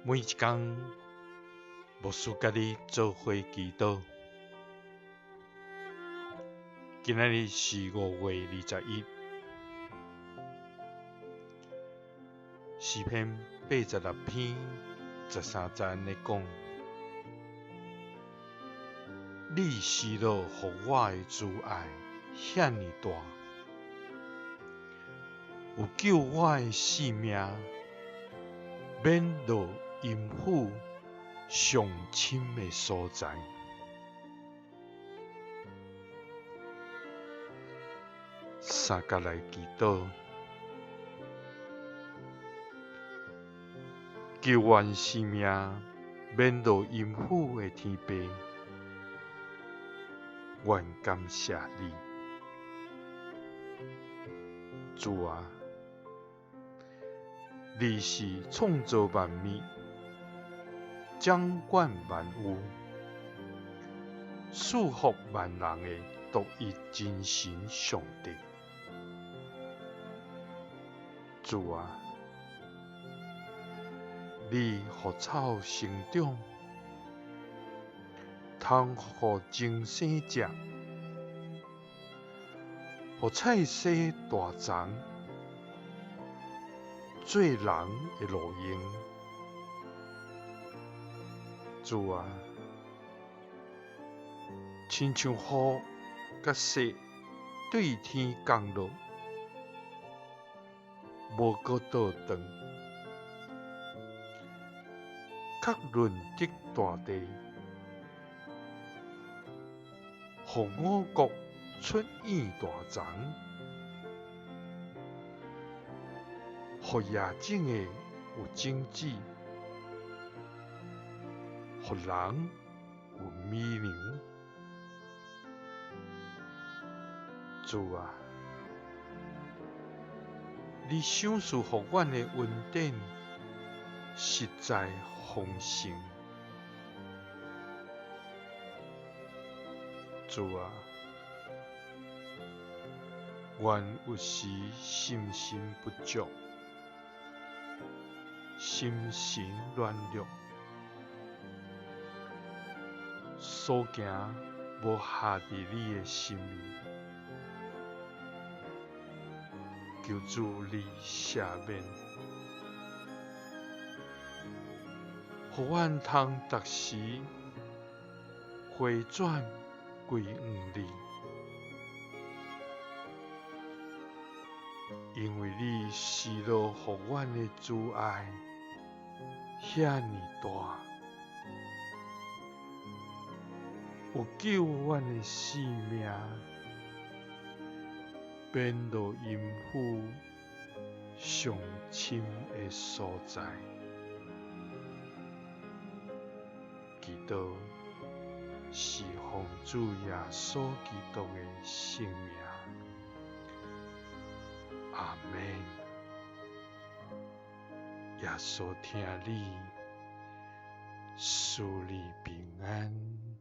每一工，牧師佮你做伙祈禱。今仔日是5月21，詩篇86篇13節按呢講：你施落予我的慈愛遐爾大，有救我的性命，免落陰府上深的所在。三角來祈禱，救阮性命，免落陰府的天父，阮感謝你，主啊！你是創造萬物、掌管萬有、賜福萬人的獨一真神上帝。主啊，你予草生長，通予精生食，予菜蔬大欉，做人的路用。主啊，親像雨佮雪對天降落，無閣倒轉，較潤澤大地，予五穀出現大欉，予野種的有種子，予人有米糧。主啊，你賞賜予阮的恩典實在豐盛。主啊，阮有時信心不足，心神軟弱，所行無合佇你的心意，求主你赦免，予阮通逐時回轉歸向你，因為你施落予阮的慈愛遐爾大，有救阮的性命，免落陰府上深的所在。祈禱是奉主耶穌基督的聖名，阿們。耶穌疼你，賜你平安。